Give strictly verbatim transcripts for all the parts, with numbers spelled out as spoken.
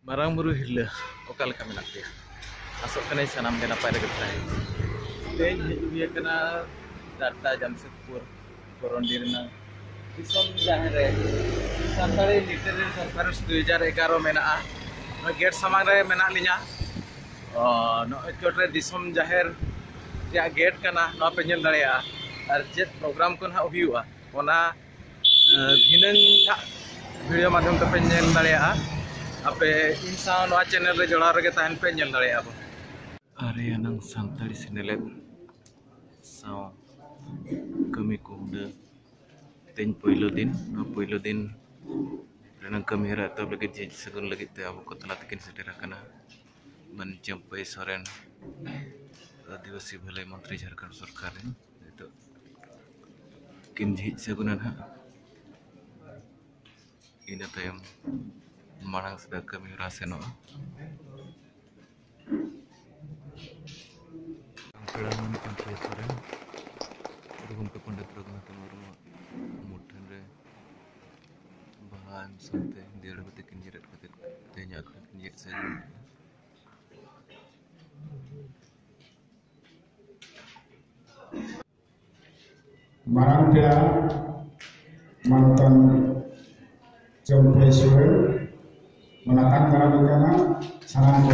ᱢᱟᱨᱟᱝ ᱵᱩᱨᱩ ᱦᱤᱨᱞᱟᱹ, ᱚᱠᱟ ᱞᱮᱠᱟ ᱢᱮᱱᱟᱜ ᱯᱮᱭᱟ? ᱟᱥᱚᱜ ᱠᱟᱹᱱᱟᱹᱧ ᱥᱟᱱᱟᱢ ᱜᱮ ᱱᱟᱯᱟᱭ ᱨᱮᱜᱮ ᱯᱮ ᱛᱟᱦᱮᱱ᱾ ᱛᱮᱦᱮᱧ ᱦᱮᱡ ᱦᱩᱭ ᱟᱠᱟᱱᱟ ᱫᱟᱨᱛᱟ ᱡᱟᱢᱥᱮᱫᱽᱯᱩᱨ ᱠᱚᱨᱚᱱᱰᱤ ᱨᱮᱱᱟᱜ ᱫᱤᱥᱚᱢ ᱡᱟᱦᱮᱨ ᱨᱮ ᱥᱟᱱᱛᱟᱲᱤ ᱞᱤᱴᱟᱨᱮᱨᱤ ᱠᱚᱱᱯᱷᱟᱨᱮᱱᱥ ᱫᱩ ᱦᱟᱡᱟᱨ ᱮᱜᱟᱨᱚ ᱢᱮᱱᱟᱜᱼᱟ᱾ ᱱᱚᱣᱟ ᱜᱮᱴ ᱥᱟᱢᱟᱝ ᱨᱮ ᱢᱮᱱᱟᱜ ᱞᱤᱧᱟ᱾ ᱚ, ᱱᱚᱜᱼᱚᱭ ᱪᱚᱴ ᱨᱮ ᱫᱤᱥᱚᱢ ᱡᱟᱦᱮᱨ ᱨᱮᱭᱟᱜ ᱜᱮᱴ ᱠᱟᱱᱟ, ᱱᱚᱣᱟ ᱯᱮ ᱧᱮᱞ ᱫᱟᱲᱮᱭᱟᱜᱼᱟ᱾ ᱟᱨ ᱪᱮᱫ ᱯᱨᱳᱜᱨᱟᱢ ᱠᱚ ᱱᱟᱦᱟᱜ ᱦᱩᱭᱩᱜᱼᱟ, ᱚᱱᱟ ᱮ, ᱫᱷᱤᱱᱟᱹᱝ ᱦᱟᱸᱜ ᱵᱷᱤᱰᱤᱭᱳ ᱢᱟᱫᱽᱫᱷᱚᱢ ᱛᱮᱯᱮ ᱧᱮᱞ ᱫᱟᱲᱮᱭᱟᱜᱼᱟ᱾ ᱟᱯᱮ ᱤᱧ ᱥᱟᱶ ᱱᱚᱣᱟ ᱪᱮᱱᱮᱞ ᱨᱮ ᱡᱚᱲᱟᱣ ᱨᱮᱜᱮ ᱛᱟᱦᱮᱱ ᱯᱮ, ᱧᱮᱞ ᱫᱟᱲᱮᱭᱟᱜᱼᱟ ᱵᱚᱱ᱾ ᱟᱨᱮ ᱟᱱᱟᱝ ᱥᱟᱱᱛᱟᱲᱤ ᱥᱮᱱᱮᱞᱮᱫ ᱥᱟᱶ ᱠᱟᱹᱢᱤ ᱠᱚ ᱦᱩᱰᱟᱹ ᱛᱮᱦᱮᱧ ᱯᱳᱭᱞᱳ ᱫᱤᱱ, ᱱᱚᱣᱟ ᱯᱳᱭᱞᱳ ᱫᱤᱱ ᱨᱮᱱᱟᱜ ᱠᱟᱹᱢᱤ ᱦᱚᱨᱟ ᱮᱛᱚᱦᱚᱵ ᱞᱟᱹᱜᱤᱫ ᱡᱷᱤᱡ ᱥᱟᱹᱜᱩᱱ ᱞᱟᱹᱜᱤᱫ ᱛᱮ ᱟᱵᱚ ᱠᱚ ᱛᱟᱞᱟ ᱛᱮᱠᱤᱱ ᱥᱮᱴᱮᱨ ᱟᱠᱟᱱᱟ ᱢᱟᱹᱱ ᱪᱟᱹᱢᱯᱟᱹᱭ ᱥᱚᱨᱮᱱ, ᱟᱹᱫᱤᱵᱟᱹᱥᱤ ᱵᱷᱟᱹᱞᱟᱹᱭ ᱢᱚᱱᱛᱨᱤ ᱡᱷᱟᱲᱠᱷᱚᱸᱰ ᱥᱚᱨᱠᱟᱨ ᱨᱮᱱ᱾ ᱱᱤᱛᱚᱜ ᱠᱤᱱ ᱡᱷᱤᱡ ᱥᱟᱹᱜᱩᱱᱟ ᱱᱟᱦᱟᱜ᱾ ᱤᱱᱟᱹ ᱛᱟᱭᱚᱢ ᱢᱟᱲᱟᱝ ᱥᱮᱫᱟᱜ ᱠᱟᱹᱢᱤ ᱦᱚᱨᱟ ᱥᱮᱱᱚᱜᱼᱟ᱾ ᱯᱮᱲᱟ ᱢᱟᱹᱱ ᱯᱟᱱᱛᱷᱟᱭ ᱥᱚᱨᱮᱱ, ᱜᱩᱨᱩ ᱜᱚᱢᱠᱮ ᱯᱚᱱᱰᱤᱛ ᱨᱚᱜᱷᱩᱱᱟᱛᱷ ᱢᱩᱨᱢᱩᱣᱟᱜ ᱢᱩᱴᱷᱟᱹᱱ ᱨᱮ ᱵᱟᱦᱟ ᱮᱢ ᱥᱟᱶᱛᱮ ᱫᱤᱭᱟᱹᱲᱟ ᱵᱟᱹᱛᱤ ᱠᱤᱱ ᱡᱮᱨᱮᱫ ᱠᱟᱛᱮ ᱛᱮᱦᱮᱧᱟᱜ ᱟᱠᱷᱲᱟ ᱠᱤᱱ ᱡᱮᱨᱮᱫ ᱥᱟᱹᱜᱩᱱ ᱠᱮᱫᱟ᱾ ᱢᱟᱨᱟᱝ ᱯᱮᱲᱟ ᱢᱟᱱᱚᱛᱟᱱ ᱪᱟᱹᱢᱯᱟᱹᱭ ᱥᱚᱨᱮᱱ, ᱚᱱᱟ ᱛᱟᱝ ᱫᱟᱨᱟᱢ ᱠᱟᱱᱟ ᱥᱟᱱᱟᱢ ᱠᱚ᱾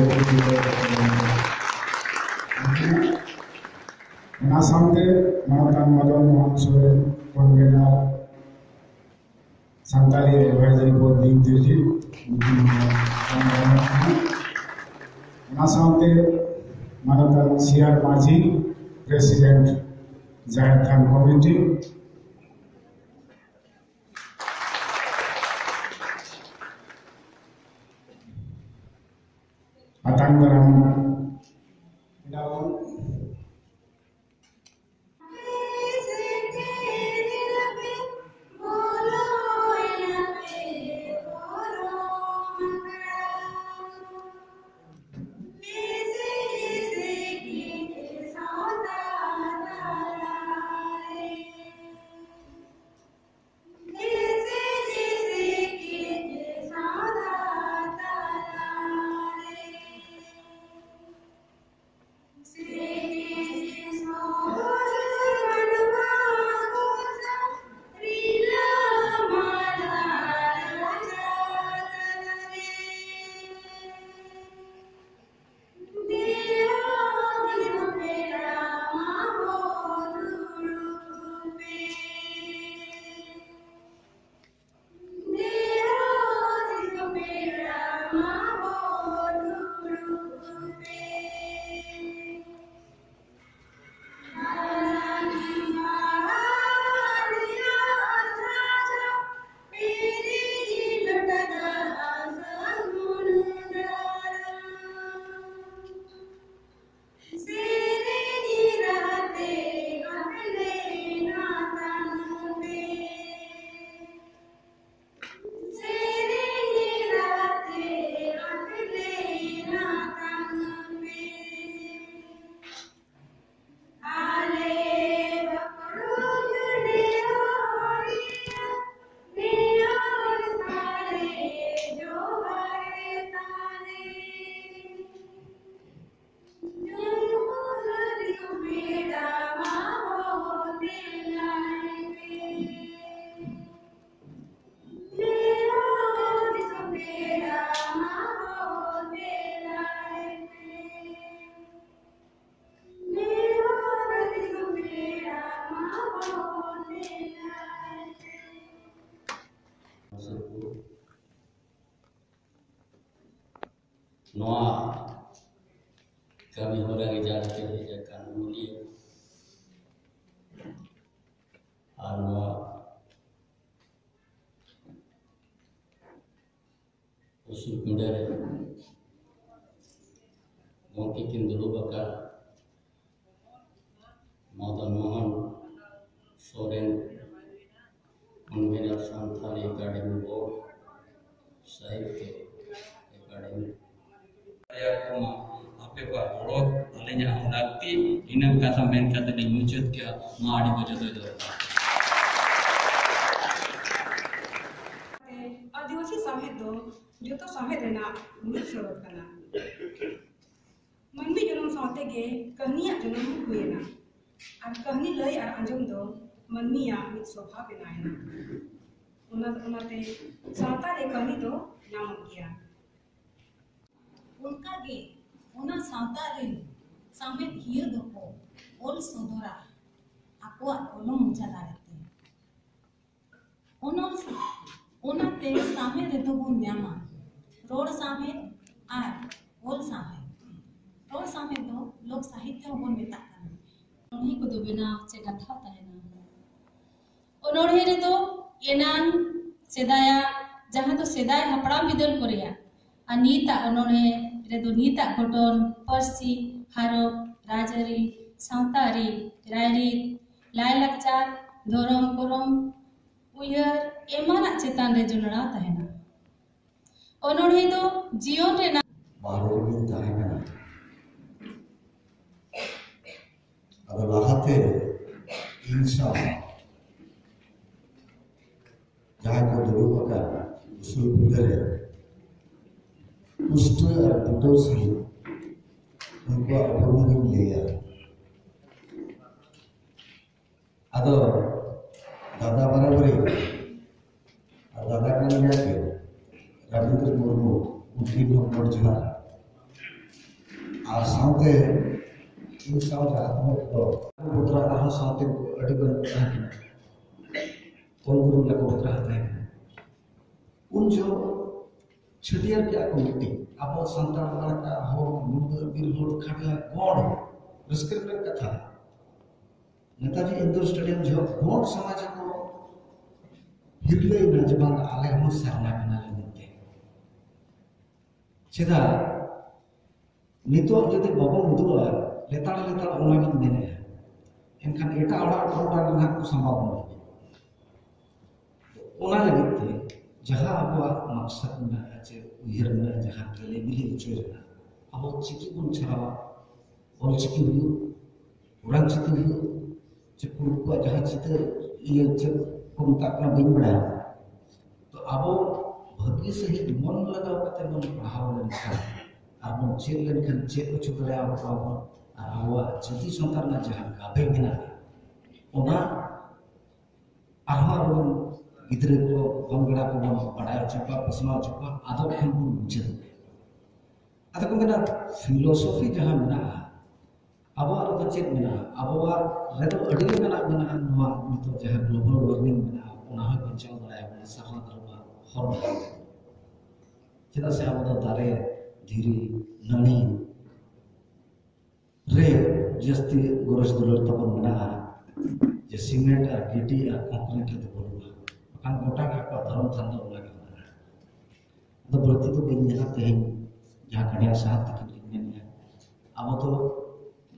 ᱚᱱᱟ ᱥᱟᱶᱛᱮ ᱢᱟᱱᱚᱛᱟᱱ Madan Mohan Soren, convener Santali advisory board New Delhi, ᱩᱱᱠᱤᱱ ᱦᱚᱸ ᱚᱱᱟ ᱥᱟᱶᱛᱮ ᱢᱟᱱᱚᱛᱟᱱ ᱥᱤ ᱟᱨ ᱢᱟᱹᱡᱷᱤ, ᱯᱨᱮᱥᱤᱰᱮᱱᱴ ᱡᱟᱦᱮᱨ ᱛᱷᱟᱱ ᱠᱚᱢᱤᱴᱤ, ᱟᱛᱟᱝ ᱫᱟᱨᱟᱢ ᱱᱚᱣᱟ ᱠᱟᱹᱢᱤ ᱦᱚᱨᱟ ᱨᱮ ᱡᱟᱦᱟᱸ ᱛᱮ ᱦᱮᱡ ᱟᱠᱟᱱ ᱩᱱᱤ ᱟᱨ ᱱᱚᱣᱟ ᱩᱥᱩᱞ ᱯᱤᱸᱰᱟᱹ ᱨᱮ ᱜᱚᱢᱠᱮ ᱠᱤᱱ ᱫᱩᱲᱩᱵ ᱟᱠᱟᱱ Madan Mohan Soren, convener Santali academy board, Sahitya academy. ᱟᱯᱮ ᱠᱚᱣᱟᱜ ᱜᱚᱲᱚ ᱟᱹᱞᱤᱧᱟᱜ ᱦᱚᱸ ᱞᱟᱹᱠᱛᱤ᱾ ᱤᱱᱟᱹ ᱠᱟᱛᱷᱟ ᱢᱮᱱ ᱠᱟᱛᱮ ᱞᱤᱧ ᱢᱩᱪᱟᱹᱫ ᱠᱮᱜᱼᱟ᱾ ᱢᱟ ᱟᱹᱰᱤ ᱢᱚᱡᱽ ᱫᱚ ᱡᱚᱦᱟᱨ᱾ ᱟᱹᱫᱤᱵᱟᱹᱥᱤ ᱥᱟᱶᱦᱮᱫ ᱫᱚ ᱡᱚᱛᱚ ᱥᱟᱶᱦᱮᱫ ᱨᱮᱱᱟᱜ ᱢᱩᱬᱩᱫ ᱥᱚᱲᱚᱠ ᱠᱟᱱᱟ᱾ ᱢᱟᱹᱱᱢᱤ ᱡᱚᱱᱚᱢ ᱥᱟᱶᱛᱮ ᱜᱮ ᱠᱟᱹᱦᱱᱤᱭᱟᱜ ᱡᱚᱱᱚᱢ ᱦᱩᱭᱮᱱᱟ᱾ ᱟᱨ ᱠᱟᱹᱦᱱᱤ ᱞᱟᱹᱭ ᱟᱨ ᱟᱸᱡᱚᱢ ᱫᱚ ᱢᱟᱹᱱᱢᱤᱭᱟᱜ ᱢᱤᱫ ᱥᱚᱵᱷᱟ ᱵᱮᱱᱟᱣᱮᱱᱟ᱾ ᱚᱱᱟ, ᱚᱱᱟᱛᱮ ᱥᱟᱶᱛᱟ ᱨᱮ ᱠᱟᱹᱦᱱᱤ ᱫᱚ ᱧᱟᱢᱚᱜ ᱜᱮᱭᱟ᱾ ᱚᱱᱠᱟᱜᱮ ᱚᱱᱟ ᱥᱟᱶᱛᱟ ᱨᱮᱱ ᱥᱟᱶᱦᱮᱫᱤᱭᱟᱹ ᱫᱚᱠᱚ ᱚᱞ ᱥᱚᱫᱚᱨᱟ ᱟᱠᱚᱣᱟᱜ ᱚᱞᱚᱝ ᱢᱚᱪᱟ ᱫᱟᱲᱮᱛᱮ᱾ ᱚᱱᱚᱞ ᱥᱟ-, ᱚᱱᱟᱛᱮ ᱥᱟᱶᱦᱮᱫ ᱨᱮᱫᱚ ᱵᱚᱱ ᱧᱟᱢᱟ ᱨᱚᱲ ᱥᱟᱶᱦᱮᱫ ᱟᱨ ᱚᱞ ᱥᱟᱶᱦᱮᱫ᱾ ᱞᱳᱠ ᱥᱟᱦᱤᱛᱭᱚ ᱦᱚᱸᱵᱚᱱ ᱢᱮᱛᱟᱜ ᱠᱟᱱᱟ᱾ ᱚᱱᱚᱬᱦᱮ ᱠᱚᱫᱚ ᱵᱮᱱᱟᱣ ᱪᱮ ᱜᱟᱛᱷᱟᱣ ᱛᱟᱦᱮᱱᱟ᱾ ᱚᱱᱚᱬᱦᱮ ᱨᱮᱫᱚ ᱮᱱᱟᱝ ᱥᱮᱫᱟᱭᱟᱜ, ᱡᱟᱦᱟᱸ ᱫᱚ ᱥᱮᱫᱟᱭ ᱦᱟᱯᱲᱟᱢ ᱵᱤᱫᱟᱹᱞ ᱠᱚᱨᱮᱭᱟᱜ, ᱟᱨ ᱱᱤᱛᱟᱜ ᱚᱱᱚᱬᱦᱮ ᱨᱮᱫᱚ ᱱᱤᱛᱟᱜ ᱜᱷᱚᱴᱚᱱ, ᱯᱟᱹᱨᱥᱤ, ᱦᱟᱨᱚᱯ, ᱨᱟᱡᱽᱟᱹᱨᱤ, ᱥᱟᱶᱛᱟ ᱟᱹᱨᱤ, ᱨᱟᱭᱨᱤᱛ, ᱞᱟᱭᱞᱟᱠᱪᱟᱨ, ᱫᱷᱚᱨᱚᱢ ᱠᱚᱨᱚᱢ, ᱩᱭᱦᱟᱹᱨ ᱮᱢᱟᱱᱟᱜ ᱪᱮᱛᱟᱱ ᱨᱮ ᱡᱚᱱᱚᱲᱟᱣ ᱛᱟᱦᱮᱱᱟ᱾ ᱚᱱᱚᱬᱦᱮ ᱫᱚ ᱡᱤᱭᱚᱱ ᱨᱮᱱᱟᱜ ᱵᱟᱦᱨᱮ ᱨᱮᱜᱮᱧ ᱛᱟᱦᱮᱸ ᱠᱟᱱᱟ᱾ ᱟᱫᱚ ᱞᱟᱦᱟᱛᱮ ᱤᱧ ᱥᱟᱶ ᱡᱟᱦᱟᱸᱭ ᱠᱚ ᱫᱩᱲᱩᱵ ᱟᱠᱟᱱ ᱩᱥᱩᱞ ᱦᱩᱫᱟᱹ ᱨᱮ ᱯᱩᱥᱴᱟᱹ ᱟᱨ ᱵᱩᱴᱟᱹ ᱥᱟᱺᱦᱤᱡ ᱩᱱᱠᱩᱣᱟᱜ ᱩᱯᱨᱩᱢ ᱤᱧ ᱞᱟᱹᱭᱟ᱾ ᱟᱫᱚ ᱫᱟᱫᱟ ᱵᱟᱨᱟᱵᱟᱨᱤ ᱟᱨ ᱫᱟᱫᱟ ᱠᱟᱱ ᱜᱮᱭᱟ ᱠᱤᱱ ᱨᱚᱵᱤᱱᱫᱨᱚ ᱢᱩᱨᱢᱩ, ᱩᱱᱠᱤᱱ ᱦᱚᱸ ᱜᱚᱰ ᱡᱚᱦᱟᱨ᱾ ᱟᱨ ᱥᱟᱶᱛᱮ ᱤᱧ ᱥᱟᱶ ᱡᱟᱦᱟᱸ ᱛᱤᱱᱟᱹᱜ ᱠᱚ ᱵᱚᱛᱨᱟ ᱟᱨᱦᱚᱸ ᱥᱟᱶᱛᱮ ᱟᱹᱰᱤ ᱜᱟᱱ ᱠᱚ ᱛᱟᱦᱮᱸ ᱠᱟᱱᱟ, ᱚᱞ ᱜᱩᱨᱩ ᱞᱮᱠᱟ ᱵᱚᱛᱨᱟ ᱦᱚᱸ ᱛᱟᱦᱮᱸ ᱠᱟᱱᱟ᱾ ᱩᱱ ᱡᱚᱦᱚᱜ ᱪᱷᱟᱹᱴᱭᱟᱹᱨ ᱠᱮᱜᱼᱟ ᱠᱚ ᱢᱤᱫᱴᱤᱡ ᱟᱵᱚ ᱥᱟᱱᱛᱟᱲ ᱞᱮᱠᱟ ᱦᱚᱲ, ᱢᱩᱰᱟᱹ, ᱵᱤᱨ ᱦᱚᱲ, ᱠᱷᱟᱰᱟ, ᱜᱚᱲ, ᱨᱟᱹᱥᱠᱟᱹ ᱨᱮᱱᱟᱜ ᱠᱟᱛᱷᱟ᱾ ᱱᱮᱛᱟᱡᱤ ᱤᱱᱰᱳᱨ ᱥᱴᱮᱰᱤᱭᱟᱢ ᱡᱚᱦᱚᱜ ᱜᱚᱸᱰ ᱥᱚᱢᱟᱡᱽ ᱦᱚᱸᱠᱚ ᱦᱤᱨᱞᱟᱹᱭᱮᱱᱟ ᱡᱮ ᱵᱟᱝ, ᱟᱞᱮ ᱦᱚᱸ ᱥᱟᱨᱱᱟ ᱠᱟᱱᱟᱞᱮ ᱢᱮᱱᱛᱮ᱾ ᱪᱮᱫᱟᱜ ᱱᱤᱛᱚᱜ ᱡᱩᱫᱤ ᱵᱟᱵᱚᱱ ᱩᱫᱩᱜᱟ, ᱞᱮᱛᱟᱲ ᱞᱮᱛᱟᱲ ᱚᱱᱟᱜᱤᱧ ᱢᱮᱱᱮᱫᱼᱟ, ᱮᱱᱠᱷᱟᱱ ᱮᱴᱟᱜ ᱚᱲᱟᱜ ᱴᱚᱞᱟ ᱨᱮ ᱱᱟᱦᱟᱜ ᱠᱚ ᱥᱟᱢᱵᱟᱣ ᱵᱚᱱᱟ᱾ ᱚᱱᱟ ᱞᱟᱹᱜᱤᱫ ᱛᱮ ᱡᱟᱦᱟᱸ ᱟᱵᱚᱣᱟᱜ ᱢᱟᱠᱥᱟᱫ ᱢᱮᱱᱟᱜᱼᱟ, ᱪᱮ ᱩᱭᱦᱟᱹᱨ ᱢᱮᱱᱟᱜᱼᱟ, ᱡᱟᱦᱟᱸ ᱜᱮᱞᱮ ᱵᱤᱞᱤ ᱦᱚᱪᱚᱭ ᱨᱮᱱᱟᱜ, ᱟᱵᱚ ᱪᱤᱠᱤ ᱵᱚᱱ ᱪᱷᱟᱨᱟᱣᱟ, ᱚᱞ ᱪᱤᱠᱤ ᱦᱩᱭᱩᱜ, ᱯᱩᱨᱟᱱ ᱪᱤᱠᱤ ᱦᱩᱭᱩᱜ, ᱪᱮ ᱠᱩᱲᱤ ᱠᱚᱣᱟᱜ ᱡᱟᱦᱟᱸ ᱪᱤᱛᱟᱹᱨ, ᱤᱭᱟᱹ ᱪᱮᱫ ᱠᱚ ᱢᱮᱛᱟᱜ ᱠᱟᱱᱟ ᱵᱟᱹᱧ ᱵᱟᱲᱟᱭᱟ᱾ ᱛᱚ ᱟᱵᱚ ᱵᱷᱟᱹᱜᱤ ᱥᱟᱺᱦᱤᱡ ᱢᱚᱱ ᱞᱟᱜᱟᱣ ᱠᱟᱛᱮ ᱵᱚᱱ ᱯᱟᱲᱦᱟᱣ ᱞᱮᱱᱠᱷᱟᱱ ᱟᱨ ᱵᱚᱱ ᱪᱮᱫ ᱞᱮᱱᱠᱷᱟᱱ ᱪᱮᱫ ᱦᱚᱪᱚ ᱫᱟᱲᱮᱭᱟᱜᱼᱟ ᱵᱚᱱ᱾ ᱟᱨ ᱟᱵᱚᱣᱟᱜ ᱡᱟᱹᱛᱤ ᱥᱟᱶᱛᱟ ᱨᱮᱱᱟᱜ ᱡᱟᱦᱟᱸ ᱜᱟᱵᱮ ᱢᱮᱱᱟᱜᱼᱟ, ᱚᱱᱟ ᱟᱨᱦᱚᱸ ᱟᱵᱚ ᱨᱮᱱ ᱜᱤᱫᱽᱨᱟᱹ ᱠᱚ, ᱵᱟᱝ ᱜᱟᱲᱟ ᱠᱚᱵᱚᱱ ᱵᱟᱰᱟᱭ ᱦᱚᱪᱚ ᱠᱚᱣᱟ, ᱯᱟᱥᱱᱟᱣ ᱦᱚᱪᱚ ᱠᱚᱣᱟ, ᱟᱫᱚ ᱠᱷᱟᱱ ᱵᱚᱱ ᱢᱩᱪᱟᱹᱫ᱾ ᱟᱫᱚ ᱠᱚ ᱢᱮᱱᱟ, ᱯᱷᱤᱞᱳᱥᱚᱯᱷᱤ ᱡᱟᱦᱟᱸ ᱢᱮᱱᱟᱜᱼᱟ, ᱟᱵᱚᱣᱟᱜ ᱨᱮᱫᱚ ᱪᱮᱫ ᱢᱮᱱᱟᱜᱼᱟ? ᱟᱵᱚᱣᱟᱜ ᱨᱮᱫᱚ ᱟᱹᱰᱤ ᱞᱮᱠᱟᱱᱟᱜ ᱢᱮᱱᱟᱜᱼᱟ᱾ ᱱᱚᱣᱟ ᱱᱤᱛᱚᱜ ᱡᱟᱦᱟᱸ ᱜᱞᱳᱵᱟᱞ ᱳᱣᱟᱨᱢᱤᱝ ᱢᱮᱱᱟᱜᱼᱟ, ᱚᱱᱟ ᱦᱚᱸ ᱵᱟᱧᱪᱟᱣ ᱫᱟᱲᱮᱭᱟᱜᱼᱟ ᱵᱚᱱ ᱥᱟᱨᱱᱟ ᱫᱷᱚᱨᱚᱢᱟᱜ ᱦᱚᱨ ᱰᱟᱦᱟᱨ ᱛᱮ᱾ ᱪᱮᱫᱟᱜ ᱥᱮ ᱟᱵᱚ ᱫᱚ ᱫᱟᱨᱮ, ᱫᱷᱤᱨᱤ, ᱱᱟᱹᱲᱤ, ᱡᱟᱹᱥᱛᱤ ᱜᱚᱨᱚᱡᱽ ᱫᱩᱞᱟᱹᱲ ᱛᱟᱵᱚᱱ ᱢᱮᱱᱟᱜᱼᱟ ᱡᱮ ᱥᱤᱢᱮᱱᱴ ᱟᱨ ᱜᱤᱴᱤ ᱟᱨ ᱠᱚᱝᱠᱨᱤᱴ ᱨᱮᱫᱚ ᱵᱟᱹᱱᱩᱜᱼᱟ, ᱵᱟᱠᱷᱟᱱ ᱜᱚᱴᱟ ᱜᱮ ᱟᱠᱚᱣᱟᱜ ᱫᱷᱚᱨᱚᱢ ᱛᱷᱟᱱ ᱫᱚ ᱚᱱᱟ ᱜᱮ ᱢᱮᱱᱟᱜᱼᱟ᱾ ᱟᱫᱚ ᱵᱟᱹᱲᱛᱤ ᱫᱚ ᱵᱟᱹᱧ ᱧᱮᱞᱟ ᱛᱮᱦᱮᱧ, ᱡᱟᱦᱟᱸ ᱠᱟᱰᱤᱭᱟ ᱥᱟᱦᱮᱵ ᱛᱟᱹᱠᱤᱱ ᱠᱤᱱ ᱢᱮᱱᱮᱫᱼᱟ, ᱟᱵᱚ ᱫᱚ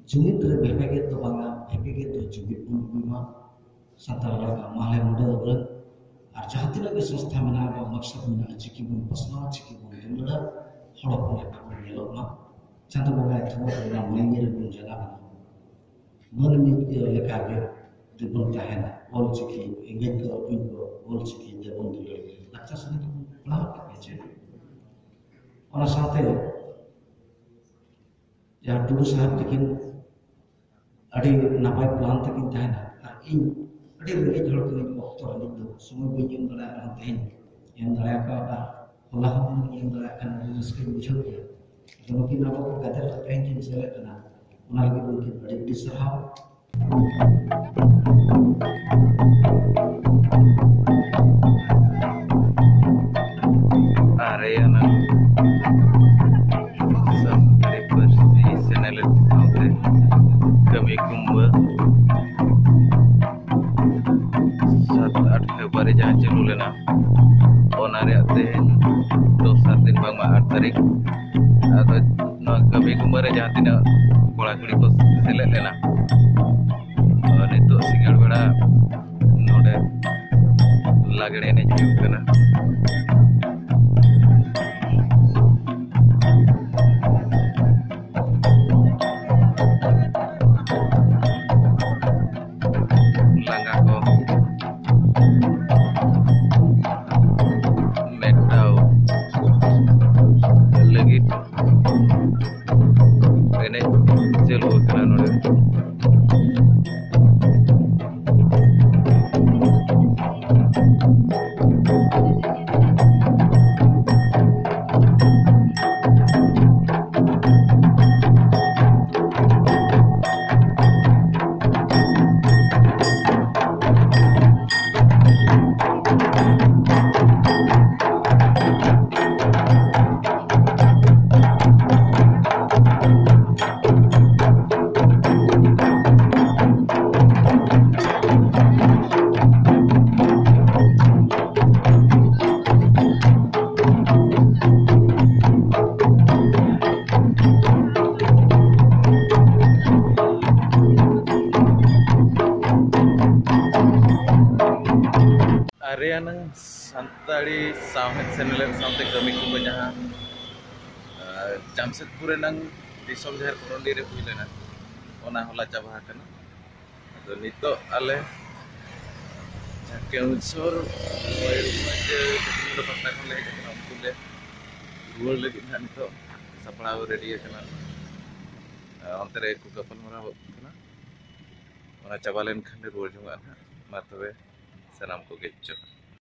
ᱡᱩᱢᱤᱫ ᱨᱮ ᱵᱷᱮᱯᱮᱜᱮᱫ ᱫᱚ ᱵᱟᱝᱟ, ᱵᱷᱮᱯᱮᱜᱮᱫ ᱫᱚ ᱡᱩᱢᱤᱫ ᱵᱚᱱ ᱟᱹᱜᱩᱭ ᱢᱟ᱾ ᱥᱟᱱᱛᱟᱲ ᱞᱮᱠᱟ ᱢᱟᱦᱞᱮ ᱢᱩᱰᱟᱹ ᱩᱨᱟᱹ ᱟᱨ ᱡᱟᱦᱟᱸ ᱛᱤᱱᱟᱹᱜ ᱜᱮ ᱥᱚᱝᱥᱛᱷᱟ ᱢᱮᱱᱟᱜᱼᱟ, ᱟᱵᱚᱣᱟᱜ ᱢᱚᱠᱥᱚᱫ ᱢᱮᱱᱟᱜᱼᱟ, ᱪᱤᱠᱤ ᱵᱚᱱ ᱯᱟᱥᱱᱟᱣᱟ, ᱪᱤᱠᱤ ᱵᱚᱱ ᱫᱩᱞᱟᱹᱲᱟ, ᱦᱚᱲ ᱦᱚᱯᱚᱱ ᱞᱮᱠᱟ ᱵᱚᱱ ᱧᱮᱞᱚᱜ ᱢᱟ᱾ ᱪᱟᱸᱫᱚ ᱵᱚᱸᱜᱟᱭ ᱛᱷᱩᱢᱟᱹ ᱚᱱᱟ ᱢᱟᱹᱭᱱᱟᱹ ᱨᱮᱵᱚᱱ ᱡᱟᱱᱟᱢ ᱢᱟ᱾ ᱢᱟᱹᱱᱢᱤ ᱞᱮᱠᱟᱜᱮ ᱡᱩᱫᱤ ᱵᱚᱱ ᱛᱟᱦᱮᱱᱟ, ᱚᱞ ᱪᱤᱠᱤ ᱮᱸᱜᱮᱞ ᱠᱚ ᱩᱯᱮᱞ ᱠᱚ ᱚᱞ ᱪᱤᱠᱤ ᱛᱮᱵᱚᱱ ᱫᱩᱞᱟᱹᱲ ᱞᱟᱠᱪᱟᱨ ᱥᱮᱨᱮᱧ ᱠᱚᱵᱚᱱ ᱯᱟᱲᱦᱟᱣ ᱠᱟᱜ ᱜᱮᱭᱟ ᱪᱮ? ᱚᱱᱟ ᱥᱟᱶᱛᱮ ᱡᱟᱦᱟᱸ ᱴᱩᱰᱩ ᱥᱟᱦᱮᱵ ᱛᱟᱹᱠᱤᱱ ᱟᱹᱰᱤ ᱱᱟᱯᱟᱭ ᱯᱞᱟᱱ ᱛᱟᱹᱠᱤᱱ ᱛᱟᱦᱮᱱᱟ, ᱟᱨ ᱤᱧ ᱟᱹᱰᱤ ᱨᱮᱸᱜᱮᱡ ᱦᱚᱲ ᱠᱟᱹᱱᱟᱹᱧ, ᱚᱠᱛᱚ ᱨᱮᱸᱜᱮᱡ ᱫᱚ ᱥᱚᱢᱚᱭ ᱵᱟᱹᱧ ᱮᱢ ᱫᱟᱲᱮᱭᱟᱜ ᱨᱮᱦᱚᱸ ᱛᱮᱦᱮᱧ ᱮᱢ ᱫᱟᱲᱮᱭᱟᱠᱟᱫᱟ᱾ ᱦᱚᱞᱟ ᱦᱚᱸ ᱵᱟᱹᱧ ᱮᱢ ᱫᱟᱲᱮᱭᱟᱜ ᱠᱟᱱᱟ, ᱟᱹᱰᱤ ᱨᱟᱹᱥᱠᱟᱹᱧ ᱵᱩᱡᱷᱟᱹᱣ ᱠᱮᱫᱟ᱾ ᱟᱫᱚ ᱱᱩᱠᱤᱱ ᱟᱵᱚ ᱠᱚ ᱜᱟᱫᱮᱞ ᱨᱮ ᱛᱮᱦᱮᱧ ᱠᱤᱱ ᱥᱮᱞᱮᱫ ᱠᱟᱱᱟ, ᱚᱱᱟ ᱞᱟᱹᱜᱤᱫ ᱩᱱᱠᱤᱱ ᱟᱹᱰᱤ ᱟᱹᱰᱤ ᱥᱟᱨᱦᱟᱣ᱾ ᱟᱨᱮᱭᱟᱱᱟ ᱥᱟᱱᱛᱟᱲᱤ ᱯᱟᱹᱨᱥᱤ ᱪᱮᱱᱮᱞ ᱥᱟᱶᱛᱮ ᱠᱟᱹᱢᱤ ᱠᱩᱢᱵᱟᱹ ᱥᱟᱛ ᱟᱴ ᱯᱷᱮᱵᱽᱨᱩᱣᱟᱨᱤ ᱡᱟᱦᱟᱸ ᱪᱟᱹᱞᱩ ᱞᱮᱱᱟ, ᱚᱱᱟ ᱨᱮᱭᱟᱜ ᱛᱮᱦᱮᱧ ᱫᱚᱥᱟᱨ ᱫᱤᱱ, ᱵᱟᱝᱢᱟ ᱟᱴ ᱛᱟᱹᱨᱤᱠᱷ᱾ ᱟᱫᱚ ᱱᱚᱣᱟ ᱠᱟᱹᱢᱤ ᱠᱩᱢᱵᱟᱹ ᱨᱮ ᱡᱟᱦᱟᱸ ᱛᱤᱱᱟᱹᱜ ᱠᱚᱲᱟ ᱠᱩᱲᱤ ᱠᱚ ᱥᱮᱞᱮᱫ ᱞᱮᱱᱟ, ᱱᱤᱛᱚᱜ ᱥᱤᱸᱜᱟᱹᱲ ᱵᱮᱲᱟ ᱱᱚᱰᱮ ᱞᱟᱜᱽᱲᱮ ᱮᱱᱮᱡ ᱦᱩᱭᱩᱜ ᱠᱟᱱᱟ᱾ ᱞᱟᱸᱜᱟ ᱠᱚ ᱢᱮᱴᱟᱣ ᱞᱟᱹᱜᱤᱫ ᱮᱱᱮᱡ ᱪᱟᱹᱞᱩ ᱟᱠᱟᱱᱟ ᱱᱚᱰᱮ᱾ ᱥᱟᱶᱦᱮᱫ ᱥᱮᱱᱮᱞᱮᱫ ᱥᱟᱶᱛᱮ ᱠᱟᱹᱢᱤ ᱠᱚ ᱡᱟᱦᱟᱸ ᱟᱨ ᱡᱟᱢᱥᱮᱫᱽᱯᱩᱨ ᱨᱮᱱᱟᱝ ᱫᱤᱥᱚᱢ ᱡᱟᱦᱮᱨ ᱠᱚᱨᱚᱱᱰᱤ ᱨᱮ ᱦᱩᱭ ᱞᱮᱱᱟ, ᱚᱱᱟ ᱦᱚᱞᱟ ᱪᱟᱵᱟ ᱟᱠᱟᱱᱟ᱾ ᱟᱫᱚ ᱱᱤᱛᱚᱜ ᱟᱞᱮ ᱡᱟᱦᱟᱸ ᱠᱮᱣᱚᱱᱡᱷᱚᱨ ᱢᱚᱭᱩᱨᱵᱷᱚᱸᱡᱽ ᱯᱟᱦᱴᱟ ᱠᱷᱚᱱ ᱞᱮ ᱦᱮᱡ ᱟᱠᱟᱱᱟ, ᱩᱱᱠᱩ ᱞᱮ ᱨᱩᱣᱟᱹᱲ ᱞᱟᱹᱜᱤᱫ ᱱᱟᱦᱟᱜ ᱱᱤᱛᱚᱜ ᱥᱟᱯᱲᱟᱣ ᱨᱮᱰᱤ ᱟᱠᱟᱱᱟ᱾ ᱟᱨ ᱚᱱᱛᱮ ᱨᱮ ᱠᱚ ᱜᱟᱯᱟᱞᱢᱟᱨᱟᱣ ᱠᱟᱱᱟ, ᱚᱱᱟ ᱪᱟᱵᱟ ᱞᱮᱱᱠᱷᱟᱱ ᱞᱮ ᱨᱩᱣᱟᱹᱲ ᱡᱚᱝᱟᱜᱼᱟ ᱱᱟᱦᱟᱜ᱾ ᱢᱟ ᱛᱚᱵᱮ ᱥᱟᱱᱟᱢ ᱠᱚᱜᱮ ᱡᱚᱦᱟᱨ᱾